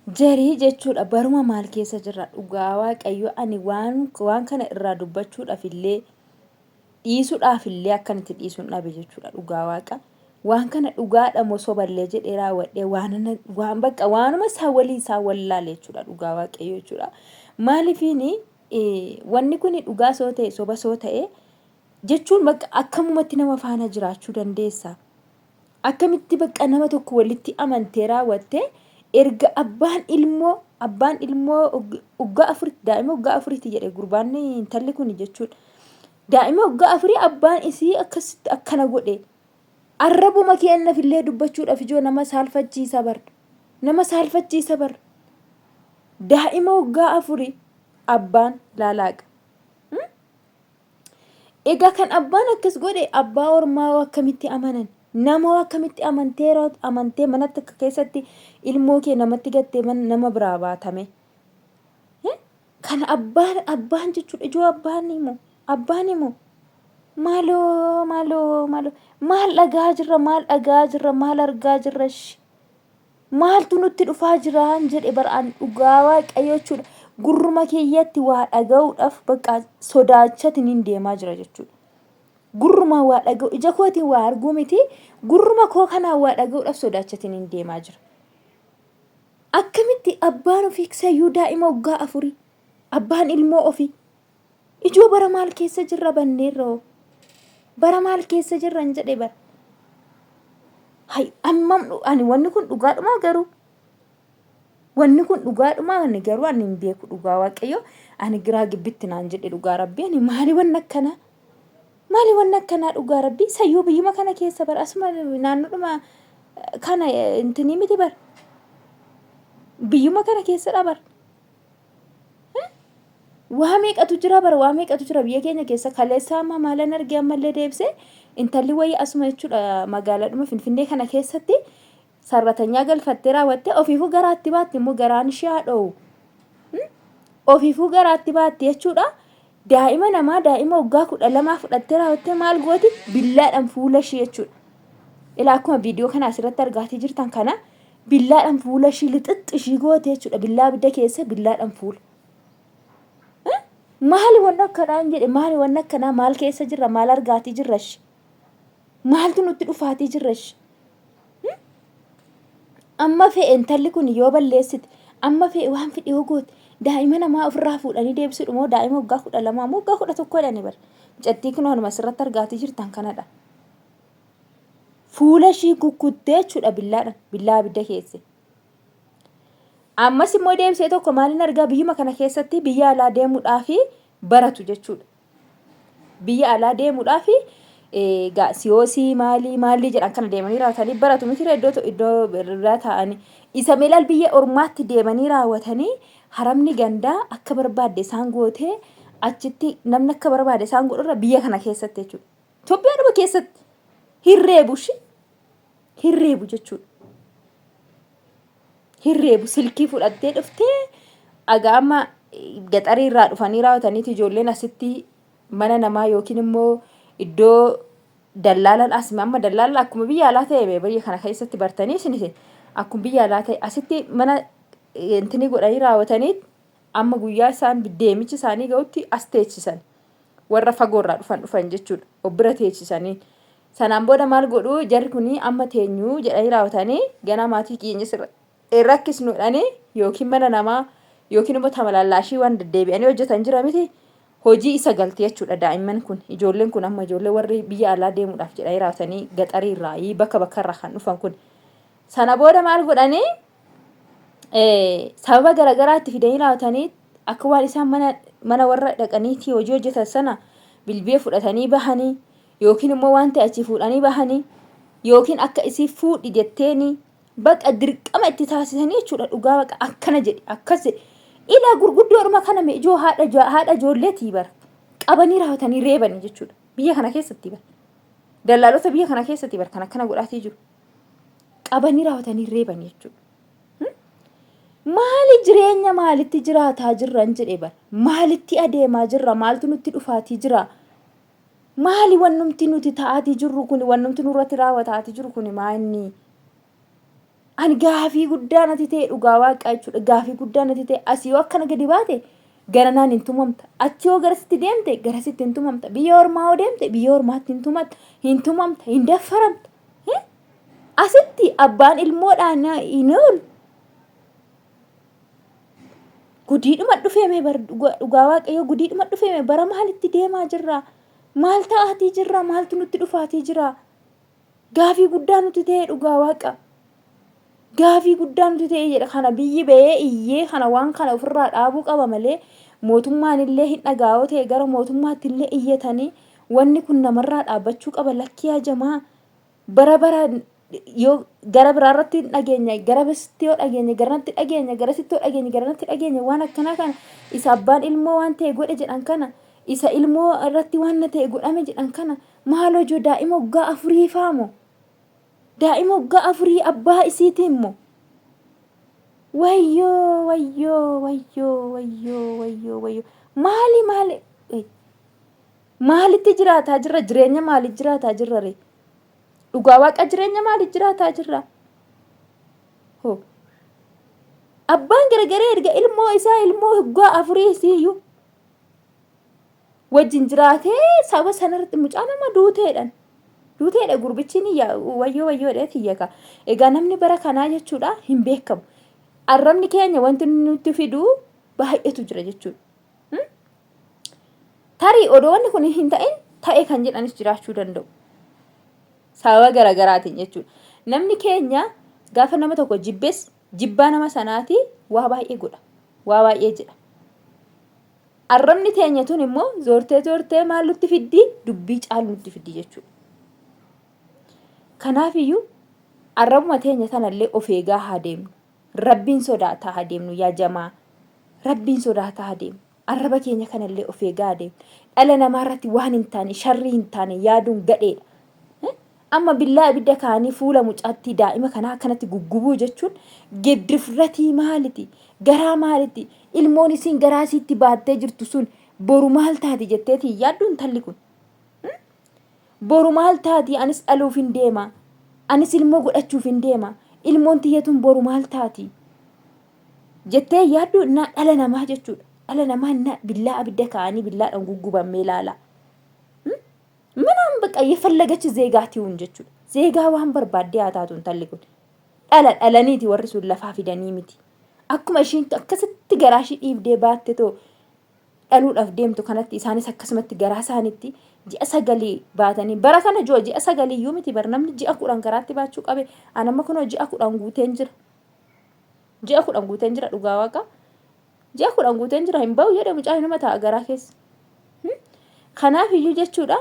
Jarii jechuudha baruma maal keessa jirra dhugaa waaqayyo ani waan kana irraa dubbachuudhaaf illee dhiisuudhaaf illee akkan itti dhiisuun dhabe jechuudha dhugaa waaqa. Waan kana dhugaadha moo soballee jedhee raawwadhee waan bakka waanuma isaa walii isaa wallaale jechuudha dhugaa waaqayyo jechuudha. Maaliifiini wanni kun dhugaa soo ta'e soba soo ta'e jechuun bakka akkamumatti nama faana jiraachuu dandeessa. Akkamitti bakka nama tokko walitti amantee raawwatte erga abbaan ilmoo waggaa afuritti, daa'ima waggaa afuritti jedhe gurbaan intalli kun jechuudha. Daa'ima waggaa 4 abbaan isii akkasitti akkana godhe. Arrabuma keenyafillee dubbachuudhaaf ijoo nama saalfachiisa bar. Nama saalfachiisa bar. Daa'ima waggaa 4 abbaan laalaaqa. Egaa kan abbaan akkas godhe abbaa ormaa akkamitti amanan? Nama akkamitti amantee manatti akka keessatti ilmoo kee namatti gattee nama biraa baatame? Kan abbaan jechuudha ijoo abbaan himu maaloo, maaloo, maaloo, maal dhagaa jirra, maal dhagaa jirra, maal argaa jirra, maaltu nutti dhufaa jiraan jedhe bar'aan dhugaa waaqayyo jechuudha. Gurruma kiyyatti waa dhaga'uudhaaf bakka sodaachatiin deemaa jira jechuudha. Gurruma waa dhaga'u, ija kootiin waa arguu miti, gurruma koo kanaan waa dhaga'uudhaaf sodaachatiin deemaa jira. Akkamitti abbaan ofii sayyuu daa'ima waggaa 4 abbaan ilmoo ofii ijoo bara maal keessa jirra banneerra hoo? Bara maal keessa jirran jedhe bara. Hay ammam ani wanni kun dhugaadhumaa garuu wanni kun dhugaadhumaa ani garuu ani hin beeku dhugaa waaqayyo ani giraa gibbitti naan jedhe dhugaa rabbii ani maali wanni akkanaa, maali wanni akkanaa dhugaa rabbii sayyuu biyyuma kana keessa bara asuma naannoodhuma kana intinii miti bara biyyuma kana keessadha bara. Waa meeqatu jira bara, waa meeqatu jira biyya keenya keessa. Kaleessa amma maalan argee ammallee deebisee intalli wayii asuma jechuudha magaalaadhuma Finfinnee kana keessatti sarratanyaa galfattee raawwattee ofiifuu garaatti baatti immoo garaan ishee haa dho'u. Ofiifuu garaatti baatti jechuudha. Daa'ima namaa daa'ima waggaa 12 fudhattee raawwattee maal gooti billaadhaan fuula ishee jechuudha. Ilaa akkuma viidiyoo kana asirratti argaatii jirtan kana billaadhaan fuula ishii lixixxi ishii goote jechuudha. Billaa abidda keessa billaadhaan fuula. Maali wanni akkanaa hin jedhe, maali wanni akkanaa, maal keessa jirra, maal argaatii jirra ishee? Maaltu nutti dhufaatii jirra ishee? Amma fe'e intalli kun yoo balleessite, amma fe'e waan fedhe yoo goote, daa'ima namaa ofirraa fuudhanii deebisuudha moo daa'ima waggaa 12 moo waggaa 11 jedhanii bara. Mucattii kun waanuma asirratti argaatii jirtan kanadha. Fuula ishii kukkuttee jechuudha billaadhaan, billaa abidda keesse. Ammas immoo deebisee tokko maaliin argaa biyyuma kana keessatti biyya alaa deemuudhaaf baratu jechuudha. Biyya alaa deemuudhaaf egaa siyoosii maalii maalii jedhan kana deemanii raawwatanii baratu miti iddoo iddoo irraa taa'anii. Isa meelaal biyya ormaatti deemanii raawwatanii haramni gandaa akka barbaadde isaan gootee achitti namni akka barbaade isaan godhurra biyya kana keessatti jechuudha. Itoophiyaadhuma keessatti hirreebu ishee hirreebu jechuudha. Hirreebu silkii fudhattee dhuftee dhagaa amma gaxarii irraa dhufanii raawwataniiti ijoolleen asitti mana namaa yookiin immoo iddoo dallaalaan asuma amma dallaalaan akkuma biyya alaa ta'e biyya kana keessatti bartanii isin akkuma biyya alaa ta'e asitti mana intinii godhanii raawwatanii amma guyyaa isaan deemichi isaanii ga'utti as teechisan. Warra fagoorraa dhufan jechuudha. Of bira teechisanii. Sanaan booda maal godhu jarri kun amma teenyuu jedhanii raawwatanii ganaa maatii keenya sirra rakkisnu jedhanii yookiin mana namaa yookiin immoo tamalallaashii waan deddeebi'anii hojjetan jira miti hojii isa galte jechuudha daa'imman kun ijoolleen kun amma ijoollee warri biyya alaa deemuudhaaf jedhanii raawwatanii gaxarii irraa bakka bakka irraa kan dhufan kun sana booda maal godhanii sababa garaagaraa itti fidanii raawwatanii akka waan isaan mana warra dhaqaniitii hojii hojjetan sana bilbila fudhatanii bahanii yookiin immoo waan ta'e achii fuudhanii bahanii yookiin akka isii fuudhi jetteeni baqa dirqama itti taasisanii jechuudha dhugaa baqa akkana jedhi akkas jedhi ilaa gurguddoodhuma kana ijoo haadha ijoolleetii bara qabanii raawwatanii reebanii jechuudha biyya kana keessatti bara dallaalota biyya kana keessatti bara kan akkana godhaatii jiru qabanii raawwatanii reebanii jechuudha. Maali jireenya maalitti jiraataa jirran jedhe bara maalitti adeemaa jirra, maaltu nutti dhufaatii jira, maali wannumti nuti ta'aatii jirru kun, wannumti nurratti raawwataatii jiru kun maa inni? Ani gaafii guddaa natti ta'e dhugaa waaqaa jechuudha. Gaafii guddaa natti ta'e asii yoo akkana gadi baate garanaan hin tumamta. Achi yoo garasitti deemte garasitti hin tumamta. Biyya ormaa yoo deemte biyya ormaatti hin tumamta. Hin tumamta. Hin daffaramta. Asitti abbaan ilmoodhaan hin oolu. Gudiidhuma dhufeeme bar dhugaa waaqayyoo gudiidhuma dhufeeme bara maalitti deemaa jirra? Maal ta'aatii jirra? Maaltu nutti dhufaatii jira? Gaafii guddaa nutti ta'e dhugaa waaqa. Gaafii guddaa nutti ta'e jedha kana biyyi ba'ee iyyee kana waan kana ofirraa dhaabuu qaba malee mootummaan illee hin dhagaa'oo ta'e gara mootummaatti illee iyyatanii wanni kun namarraa dhaabbachuu qaba lakkii hajamaa bara bara yoo gara biraa irratti hin dhageenya gara bisitti yoo dhageenya garanatti dhageenya garasitti yoo dhageenya garanatti dhageenya waan akkanaa kana isa abbaan ilmoo waan ta'e godhe jedhan kana isa ilmoo irratti waan na ta'e godhame jedhan kana maaloo ijoo daa'ima waggaa afurii faamo daa'ima waggaa afurii abbaa isiitiin mo wayyoo wayyoo wayyoo wayyoo wayyoo wayyoo maali maali maalitti jiraataa jirra jireenya maaliif jiraataa jirra ree Dhugaa waaqa jireenya maaliif jiraataa jirra? Hoo. Abbaan gargaree erga ilmoo isaa ilmoo waggaa afurii isiiyyuu wajjin jiraatee saba sanarratti mucaa nama duuteedhan. Duuteedha gurbichi ni wayyoo wayyoo dha tiyyaka. Egaa namni bara kanaa jechuudha hin beekamu. Arrabni keenya wanti nutti fidu baay'eetu jira jechuudha. Tarii odoo wanni kun hin ta'in ta'e kan jedhanis jiraachuu danda'u. Sababa garaagaraatiin jechuudha. Namni keenya gaafa nama tokko jibbes jibbaa nama sanaatii waa baay'ee godha. Waa baay'ee jedha. Arrabni teenya tun immoo zoortee zoortee maal nutti fiddi? Dubbii caalu nutti fiddi jechuudha. Kanaafiyyuu arrabuma teenya tanallee of eegaa haa deemnu. Rabbiin sodaataa haa deemnu yaa jamaa. Rabbiin sodaataa haa deemnu. Arraba keenya kanallee of eegaa haa deemnu. Dhala namaa irratti waan hin taane, sharrii hin taane yaaduun gadheedha. Amma billaa ibidda kaa'anii fuula mucaattii daa'ima kanaa akkanatti guggubuu jechuun giddifratii maaliti? Garaa maaliti? Ilmoon isiin garaa isiitti baattee jirtu sun boru maal taati jetteeti hin yaaddu intalli kun? Boru maal taati anis dhaluufin deema. Anis ilmoo godhachuufin deema. Ilmoon tiyya tun boru maal taati? Jettee yaaddu na dhala namaa jechuudha. Dhala namaa na billaa abidda kaa'anii billaadhaan gugguban mee ilaala. Minaan baqa yefallagachi zeegaa ti'uun jechuudha. Zeegaa waan barbaaddee haa taatu intalli kun. Dhala dhalaniiti warri sun lafaa fidanii miti. Akkuma ishiin akkasitti garaa ishii dhiibdee baatte too dhaluudhaaf deemtu kanatti isaanis akkasumatti garaa isaanitti ji'a sagalii baatanii bara kana ji'a ji'a sagalii iyyuu miti bar namni ji'a 10 garaatti baachuu qabe an amma kunoo ji'a 10 guuteen jira ji'a 10 guuteen jira dhugaa waaqa ji'a 10 guuteen jira hin ba'u jedhe mucaa hinuma ta'a garaa keessa kanaaf iyyuu jechuudha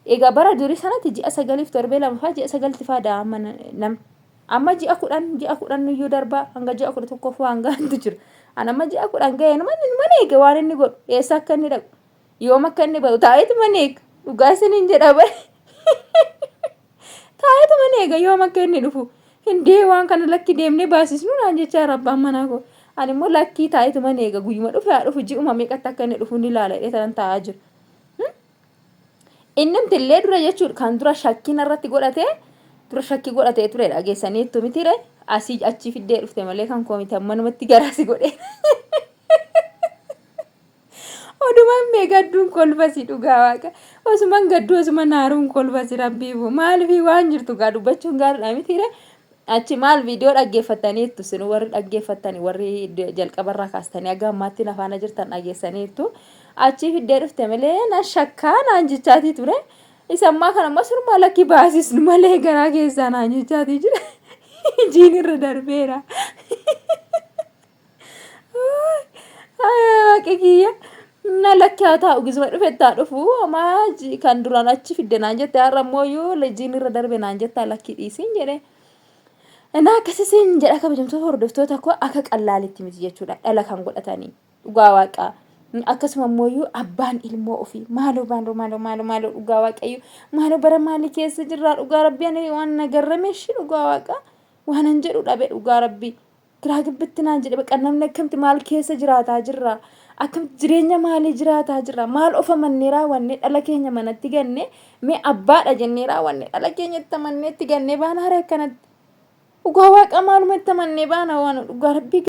egaa bara durii sanatti ji'a sagaliif torbee lama fa'aa ji'a sagalti fa'aa da'a amma namni Amma ji'a 10, ji'a 10 iyyuu darbaa hanga ji'a 11 fa'aa hanga hantu jira. An amma ji'a 10 ga'e numa numa eega waan inni godhu eessa akka inni dhaqu yoom akka inni ba'u taa'eetuma eega dhugaa isiniin jedha bare taa'eetuma eega yoom akka inni dhufu hindee waan kana lakki deemnee baasisnu naan jechaa jira abbaan manaa koo. Ani immoo lakkii taa'eetuma eega guyyuma dhufe haa dhufu ji'uma meeqatti akka inni dhufu ni ilaala jedhee tanan taa'aa jira. Innumti illee dura jechuudha kan dura shakkii narratti godhatee dura shakkii godhatee ture dhageessaniittu mitiire asii achii fiddee dhufte malee kan koo miti ammanumatti garaa si godhee. Odumaan mee gadduun kolfasi dhugaa waaqa. Osuman gadduu osuma naaruun kolfasi rabbiifu maaliif waan jirtu gaa dubbachuun gaariidha mitiire. Achi maal viidiyoo dhaggeeffattaniittu isin warri dhaggeeffattani warri jalqabarraa kaastanii haga ammaatti na faana jirtan dhageessaniittu. Achii fiddee dhufte malee na shakkaa naan jechaatii ture. Isa ammaa kana immoo sirumaa lakki baasisnu malee garaa keessaa naan jechaatii jira. Jiin irra darbeera. Waaqi kiyya. Na lakki haa taa'u gisuma dhufe taa dhufu homaa kan duraan achi fidde naan jette har'a immoo yoo jiin irra darbe naan jettaa lakki dhiisiin jedhe. Innaa akkasisiin jedha kabajamtoota hordoftoota koo akka qallaalitti miti jechuudha dhala kan godhatanii dhugaa waaqaa. Akkasuma immoo abbaan ilmoo ofii maaloo maaloo maaloo maaloo maaloo dhugaa waaqayyo maaloo bara maalii keessa jirraa dhugaa rabbii ani waan na garrame ishii dhugaa waaqaa waanan jedhu dhabe dhugaa rabbii. Giraa gibbitti naan jedhe baqa namni akkamti maal keessa jiraataa jirra? Akkamti jireenya maalii jiraataa jirra? Maal of amannee raawwannee dhala keenya manatti ganne mee abbaadha jennee raawwanne dhala keenya itti amannee itti gannee baana haree akkanatti. Dhugaa waaqa maaluma itti amannee baana waan dhugaa rabbii.